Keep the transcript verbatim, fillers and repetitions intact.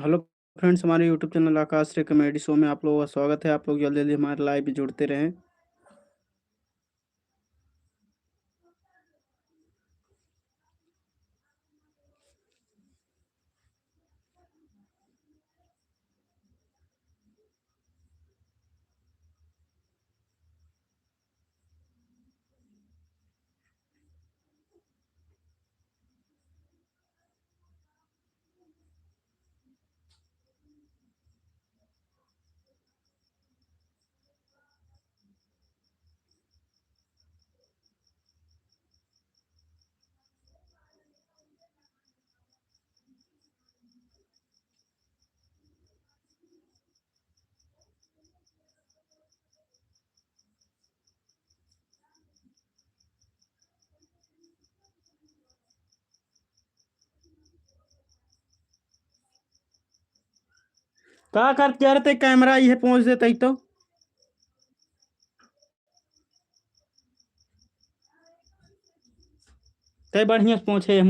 Hello friends, हमारे YouTube channel आकाश रे comedy show में आप लोगों का स्वागत है। आप लोग जल्दी जल्दी हमारे live में जुड़ते रहें। का करत जा रहे ते, camera इहे पहुँच देते ही तो। ते बढ़िया से पहुँचे, हम